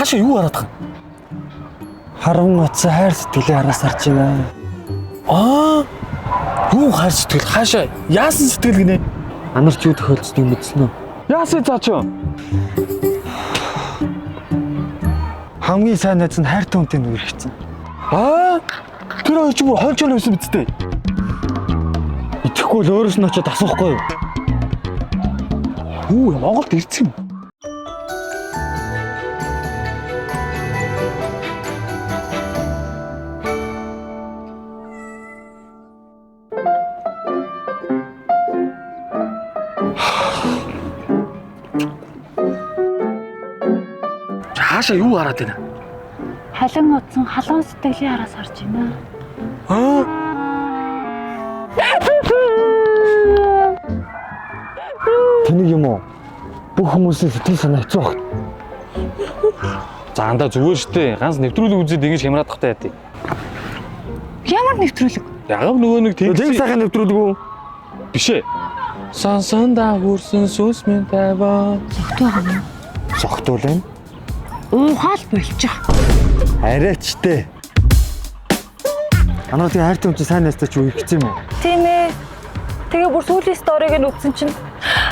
Хаашаа юу хараад байгаа юм? Харван утсан хайр сэтгэлээ араас харж байна. Аа! Юу хайр сэтгэл хаашаа яасан сэтгэл гинэ? Анарч юу тохиолдсныг мэдсэн үү? Яасан цаа чи? Хамгийн сайн найз нь хайртай хүнтэй нүргэцэн. Аа! Тэр хоёр чи бүр хончоо байсан биз дээ. Итгэхгүй л өөрөөс нь очиод асуухгүй юу? Хүү Монголд ирсэн юм. Хаашаа юу хараад байна? Халин утсан халуун сэтгэлийн араас харж байна. Аа! Тэнийг юм уу? Бүх хүмүүсийн сэтгэл санаа хэцүү баг. За андаа зүгээр штэ. Ганц нэвтрүүлэг үзээд ингэж хямраад тахтай яа тий. Ямар нэвтрүүлэг? Яг нөгөө нэг Тэг тэгсэн сайхан нэвтрүүлэг үү? биш ээ. Сансанда хүрсэн сүнс минь таваа. Зөгтөө байгаа юм. Согтуул юм. Уухаал болчих. Арайчтэй. Анаа тэг хайртай хүн чинь сайн найзтай ч үерхсэн юм уу? Тийм ээ. Тэгээ бүр сүүлийн сториг нь үзсэн чинь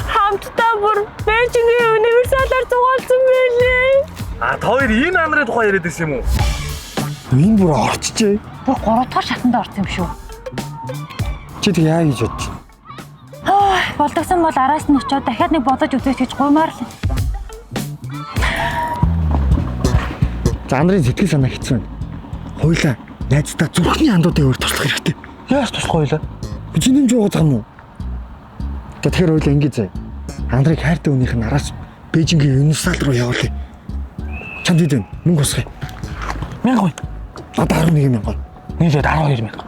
хамтдаа бүр Бээжингийн универсалаар зугаалсан байлээ. А та хоёр энэ анарын тухай яриад байсан юм уу? Энэ бүр орчжээ. Бүр 3 дахь шатанд орсон юм шүү. Чи тэг яа гэж бодож байна? Болдогсон бол араас нь очиод дахиад нэг бодож үзээч гэж гуймаар л. За анарын сэтгэл санаа хэцүү байна. Хоёлаа найздаа зүрхний андуудын өөр туслах хэрэгтэй. Яаж туслах вэ? Би чи нэмж уугаж байгаа юм уу? За тэгэхээр хоёлаа ингэ зэ. Андрыг хайртай хүнийх нь араас Бээжингийн универсал руу явуулъя. Чамд хэд вэ? Мөнгө хусгая. 1000. Надад 11 мянга. Нийлээд 12 мянга.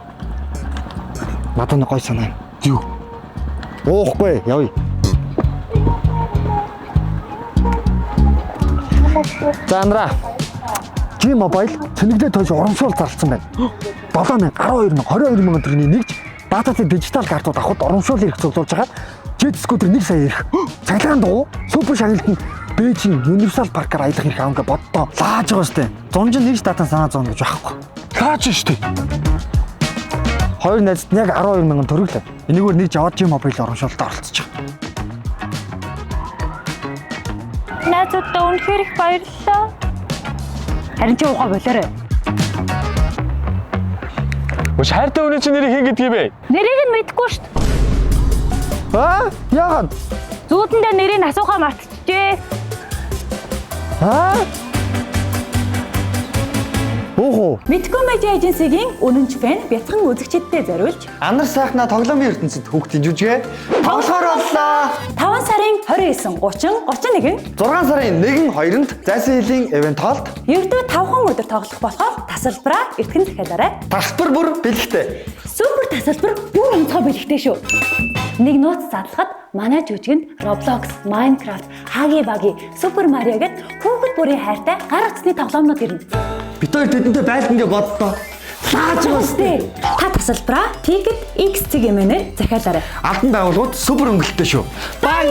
Надад нэг гой санаа. Юу? Уухгүй явъя. За Андра. G Mobile цэнэглээ тойж урамшуул зарласан байна. 7 мянга, 12 мянга, 22 мянга төгрөгийн нэгж дататай дижитал картууд авахд урамшуул эрх цуглуулж байгаа. Jet scooter 1 сая эрх. Цахилгаан дугуй, супер шагналт нь Бээжин Universal паркаар аялах эрх авах гэж боддоо. Лааж байгаа штэ. Зунж нэгж датан санаа зовно гэж байхгүй. Лаач штэ. Хоёр найзд нь яг 12 мянган төгрөг л. Энийгээр нэгж аваад G Mobile урамшуулалд оролцож байгаа. Найзуудаа үнэхээр их баярлалаа. Харин чи уухаа болоорой. Өш хайртай хүний чинь нэрийг хэн гэдгийг бэ? Нэрийг нь мэдэхгүй шүү дээ. Аа? Яагаад? Зүүдэндээ нэрийг нь асуухаа мартчихжээ. Аа? Уух уу? Мэдгүй медиа эженсигийн үнэнч фэн бяцхан үзэгчдэд зориулж Анар сайхнаа тоглоомын ертөнцид хүүхдийн жүжигээ тоглохоор боллоо. 5 сарын 29, 30, 31 6 сарын 1 2-нд Зайсан хилийн ивент холд ердөө 5 өдөр тоглох болохоор тасалбараа эртхэн захиалаарай. тасалбар бүр бэлэгтэй. Супер тасалбар бүр онцгой бэлэгтэй шүү. Нэг нууц задлахад манай жүжигэнд Roblox, Minecraft, Huggy Wuggy, Super Mario гэд хүүхэд бүрийн хайртай гар утасны тоглоомнууд ирнэ. Бид хоёр тэдэнтэй байлдан гэж боддоо. Лааж байгаа Тэ. Та тасалбараа Ticket X цэг MN-ээр захиалаарай. Албан байгууллагууд супер өнгөлөлттэй шүү. Бай.